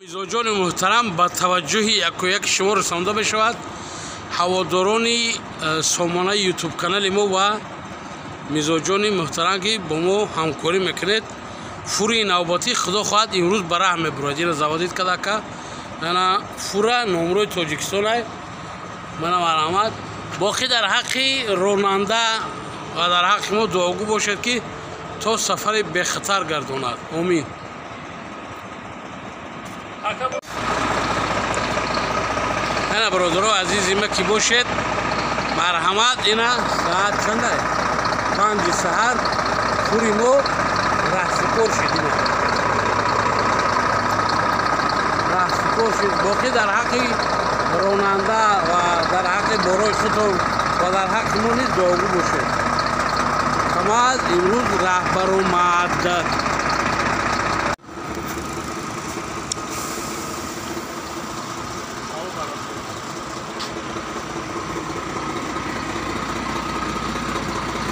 Мизоҷони муҳтарам, ба таваҷҷӯҳи яку яки шумо расонда мешавад ҳаводорони сомонаи ютуб канали мо ва мизоҷони муҳтарам, ки бо мо ҳамкорӣ мекунед. Фури навбатӣ худо хоҳад имрӯз ба раҳ мебурад. Ина заводид кадака, ана фура номрои Тоҷикистонай. Мана марҳамат. Боқӣ дар ҳаққи ронанда ва дар ҳаққи мо дуогӯ бошед, ки то сафари бехатар гардонад. Омин. Ана бародаро азизи ма ки бошед, марҳамат. Ина саат чанда? 5 саҳар фури мо раҳсипор шуд. Ина раҳсипор шуд. Боқӣ дар ҳаққи ронанда ва дар ҳаққи борои худтон ва дар ҳаққи мо низ дуогӯ бошед. Камаз имрӯз раҳ баромад.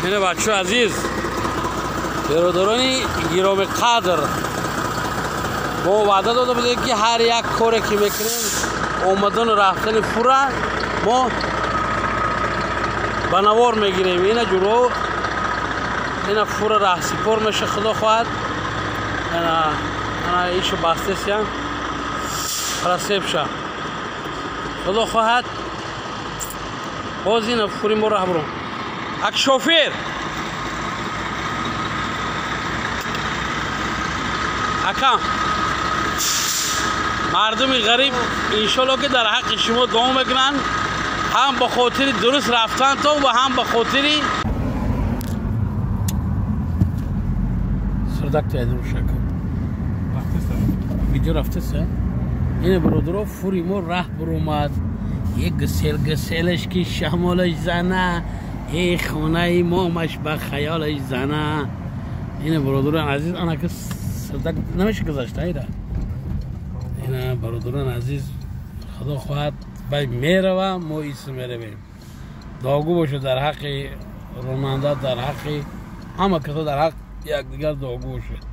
Ина бачаҳо азиз, бародарони гироми қадр, мо ваъда дода будем, ки ҳар як коре ки мекунем, омадану рафтани фура мо ба навор мегирем. Ина ҷуро, ина фура раҳсипор меша, худо хоҳад. Ана ишу бастесия прасепша, худо хоҳад боз ина фури мо раҳ буром. Ак шофер, ака, мардуми ғариб иншолло ки дар ҳаққи шумо дуо мекунанд, ҳам ба хотири дуруст рафтантон ва ҳам ба хотири видео рафтеса. Ина бародаро, фури мо раҳ буромад. Як гусел гуселаш ки шамолаш зана, эй хонаи момаш ба хаёлаш зана. Ина бародарон азиз, ана ки садак намеша гузашта айра. Ина бародарон азиз, худо хоҳад бай мерава, мо исм меравем. Дуогӯ бошед дар ҳаққи ронанда, дар ҳаққи ҳама касо, дар ҳақ якдигар дуогӯ бошед.